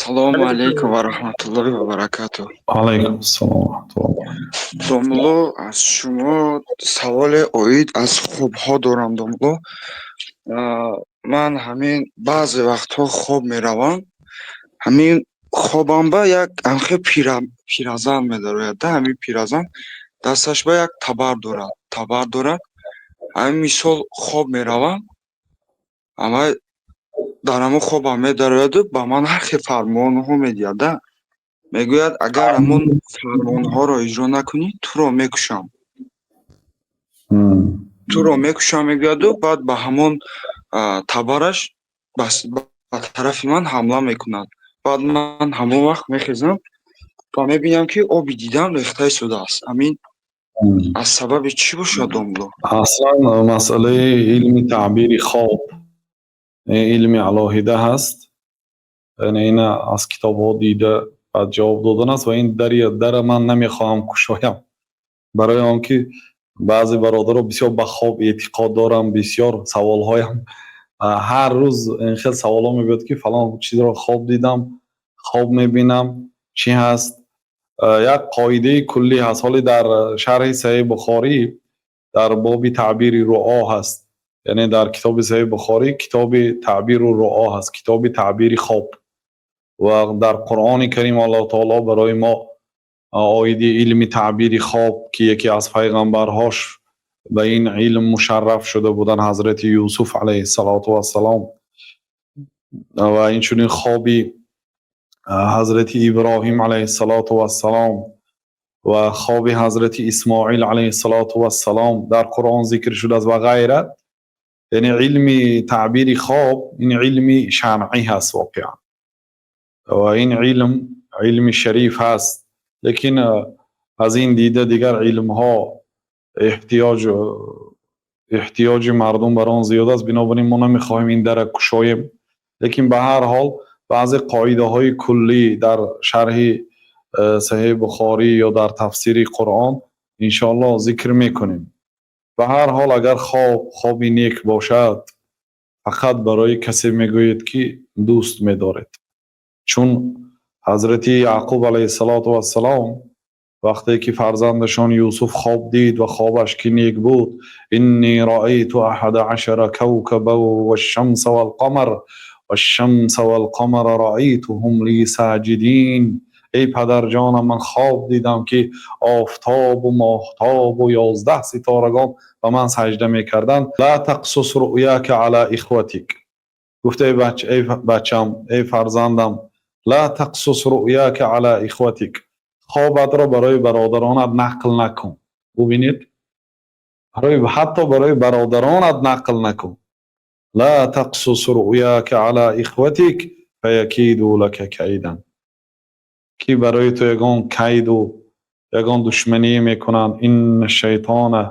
Салому алайкум ва раҳматуллоҳи ва баракатуҳ. Алайкум ассалом ва раҳматуллоҳи ва баракатуҳ. Домулло, аз шумо саволе оид аз хобҳо дорам, домулло. Ман ҳамин баъзе вақтҳо хоб меравам, ҳамин хобам ба як ҳамхел пиразан медарояд да. Ҳамин пиразан дасташ ба як табар дорад. Ҳамин мисол, хоб меравам, ама дар ҳамон хобам медарояду ба ман ҳар хел фармонҳо медиҳад да. Мегӯяд, агар ҳамон фармонҳоро иҷро накунӣ, туро мекушам, туро мекушам, мегӯяду баъд ба ҳамон табараш ба тарафи ман ҳамла мекунад. Баъд ман ҳамон вақт мехезам ва мебинам, ки оби дидам рехта истодааст. Ҳамин аз сабаби чӣ бошад, домулло? Аслан масъалаи илми таъбири хоб илми алоҳида ҳаст, яъне ина аз китобҳо дида, баъд ҷавоб додан аст. Ва ин дара ман намехоҳам кушоям, барои он ки баъзе бародаро бисёр ба хоб эътиқод дорам. Бисёр саволҳоям, ҳар рӯз ин хел саволҳо мебиёд, ки фалон чизро хоб дидам, хоб мебинам, чӣ ҳаст? Як қоидаи куллӣ ҳаст. Ҳоле дар шарҳи Саҳеҳи Бухорӣ дар боби таъбири руъо ҳаст, яъне дар китоби Саҳеҳи Бухорӣ китоби таъбиру руъо ҳаст, китоби таъбири хоб. Ва дар Қуръони Карим Аллоҳ таоло барои мо оиди илми таъбири хоб, ки яке аз пайғамбарҳош ба ин илм мушарраф шуда буданд, ҳазрати Юсуф алайҳиссалоту вассалом, ва инчунин хоби ҳазрати Иброҳим алайҳиссалоту вассалом ва хоби ҳазрати Исмоил алайҳиссалоту вассалом дар Қуръон зикр шудааст ва ғайра. Яъне илми таъбири хоб ин илми шаръӣ ҳаст воқеан, ва ин илм илми шариф ҳаст, лекин аз ин дида дигар илмҳо эҳтиёҷи мардум бар он зиёд аст. Бинобар ин мо намехоҳем ин дара кушоем, лекин ба ҳар ҳол баъзе қоидаҳои куллӣ дар шарҳи Саҳеҳи Бухорӣ ё дар тафсири Қуръон иншоаллоҳ зикр мекунем. Ба ҳар ҳол, агар хоб хоби нек бошад, фақат барои касе мегӯед, ки дӯст медоред, чун ҳазрати Яъқуб алайҳиссалоту вассалом вақте ки фарзандашон Юсуф хоб дид ва хобаш ки нек буд: «إني رأيت أحد عشر كوكبا والشمس والقمر رأيتهم لي ساجدين». Эй падарҷонам, ман хоб дидам, ки офтобу моҳтобу 11 ситорагон ба ман саҷда мекарданд. «لا تقصص رؤياك على إخوتك», гуфта: эй бачам, эй фарзандам, «لا تقصص رؤياك على إخوتك», хобатро барои бародаронат нақл накун. Бубинед, ҳатто барои бародаронат нақл накун. «لا تقصص رؤياك على إخوتك فيكيدوا لك كيدا», ки барои ту ягон кайду ягон душманӣ мекунанд. إن الشيطان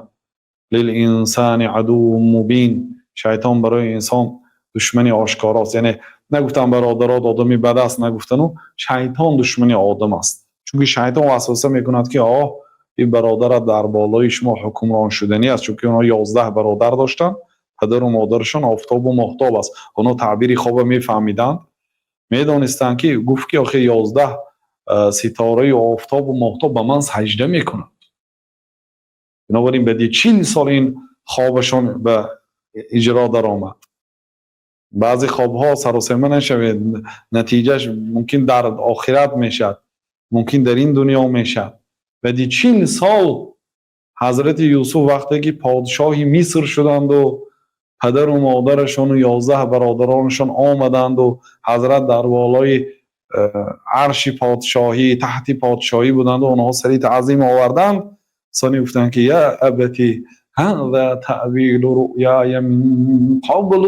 للإنسان عدو مبين. Шайтон барои инсон душмани ошкорост. Яъне нагуфтам бародарот одами бад аст, нагуфтану шайтон душмани одам аст, чунки шайтон васваса мекунад, ки оҳ, ин бародарат дар болои шумо ҳукмрон шуданӣ аст, чунки онҳо 11 бародар доштанд, падару модарашон офтобу моҳтоб аст. Онҳо таъбири хоба мефаҳмиданд, медонистанд, ки гуфт, ки охир 11 ситораю офтобу моҳтоб ба ман саҷда мекунанд. Бинобар ин баъди 40 сол ин хобашон ба иҷро даромад. Баъзе хобҳо, саросема нашавед, натиҷаш мумкин дар охират мешавад, мумкин дар ин дунё мешавад. Баъди 40 сол ҳазрати Юсуф вақте ки подшоҳи Миср шуданду падару модарашону 11 бародаронашон омаданду ҳазрат дар болои арши подшоҳӣ, тахти подшоҳӣ буданду онҳо сари таъзим оварданд, сони гуфтанд, ки «يا أبت هذا تأويل رؤياي من قبل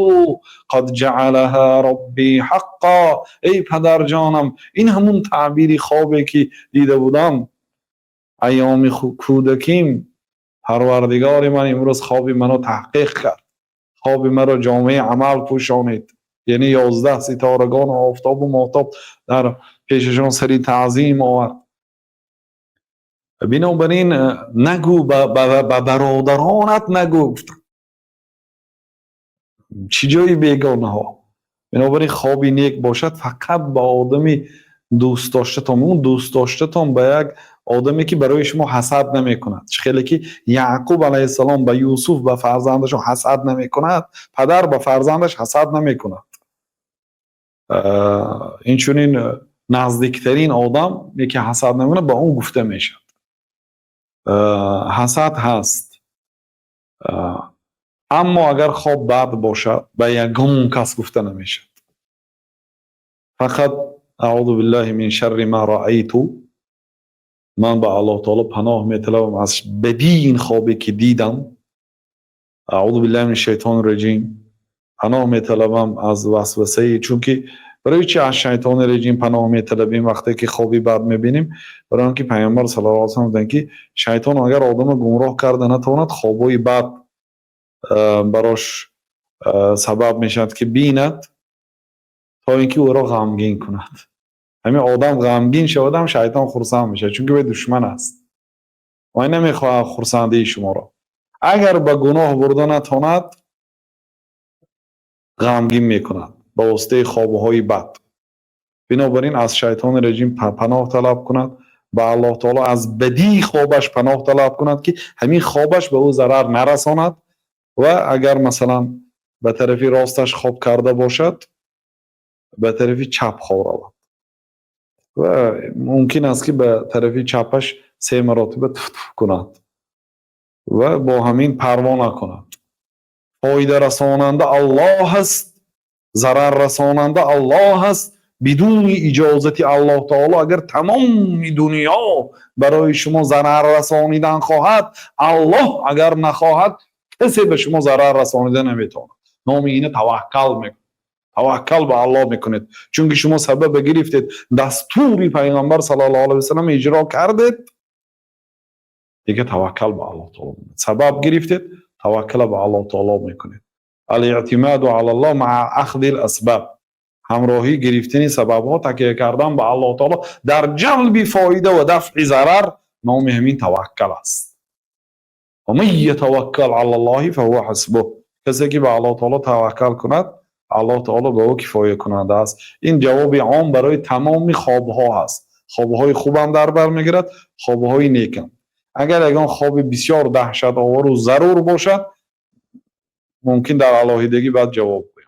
قد جعلها ربي حقا». Эй падарҷонам, ин ҳамун таъбири хобе, ки дида будам айёми кӯдаким. Парвардигори ман имрӯз хоби маро таҳқиқ кард, хоби маро ҷомаи амал пӯшонид. Яъне 11 ситорагону офтобу моҳтоб дар пешашон сари таъзим овард. Бинобар ин нагӯ, ба бародаронат нагӯ, гуфтам, чӣ ҷои бегонаҳо. Бинобар ин, хоби нек бошад, фақат ба одами дӯстдоштатон, он дӯстдоштатон ба як одаме, ки барои шумо ҳасад намекунад. Чӣ хеле ки Яъқуб алайҳиссалом ба Юсуф, ба фарзандашон ҳасад намекунад, падар ба фарзандаш ҳасад намекунад. Инчунин наздиктарин одам, ки ҳасад намекунад, ба он гуфта мешавад. Ҳасад ҳаст, аммо агар хоб бад бошад, ба ягон кас гуфта намешавад. Фақат أعوذ بالله من شر ما رأيت, ман ба Аллоҳ таоло паноҳ металабам аз бадии ин хобе, ки дидам. أعوذ بالله من الشيطان الرجيم, паноҳ металабам аз васвасаи. Чунки барои чи аз шайтони реҷим паноҳ металабем, вақте ки хоби бад мебинем? Барои он ки Пайғамбар صلى الله عليه وسلم гуфтанд, ки шайтон агар одамро гумроҳ карда натавонад, хобҳои бад барош сабаб мешавад, ки бинад, то ин ки ӯро ғамгин кунад. Ҳамин одам ғамгин шавадам, шайтон хурсанд мешавад, чунки вай душман аст, вай намехоҳад хурсандии шуморо. Агар ба гуноҳ бурда натавонад, ғамгин мекунад ба воситаи хобҳои бад. Бинобар ин, аз шайтони реҷим паноҳ талаб кунад, ба Аллоҳ таоло аз бадии хобаш паноҳ талаб кунад, ки ҳамин хобаш ба ӯ зарар нарасонад. Ва агар, масалан, ба тарафи росташ хоб карда бошад, ба тарафи чап хоб равад ва мумкин аст, ки ба тарафи чапаш се маротиба туфтуф кунад ва бо ҳамин парво накунад. Фоидарасонанда Аллоҳ аст, зараррасонанда Аллоҳ аст. Бидуни иҷозати Аллоҳ таоло агар тамоми дунё барои шумо зарар расонидан хоҳад, Аллоҳ агар нахоҳад, касе ба шумо зарар расонида наметавонад. Номи ина таваккал мекунад, таваккал ба Аллоҳ мекунед, чунки шумо сабаба гирифтед, дастури Пайғамбар صلى الله عليه وسلم иҷро кардед, дигар таваккал ба Аллоҳ таоло. Сабаб гирифтед, таваккала ба Аллоҳ таоло мекунед. الاعتماد على الله مع أخذ الأسباب, ҳамроҳӣ гирифтани сабабҳо, такя кардан ба Аллоҳ таоло дар ҷалби фоида ва дафъи зарар, номи ҳамин таваккал аст. ومن يتوكل على الله فهو حسبه. Касе ки ба Аллоҳ таоло таваккал кунад, Аллоҳ таоло ба ӯ кифоя кунанда аст. Ин ҷавоби ом барои тамоми хобҳо ҳаст. Хобҳои хубам дар бар мегирад, хобҳои некам. Агар ягон хоби бисёр даҳшатовару зарур бошад, мумкин дар алоҳидагӣ баъд ҷавоб гӯям.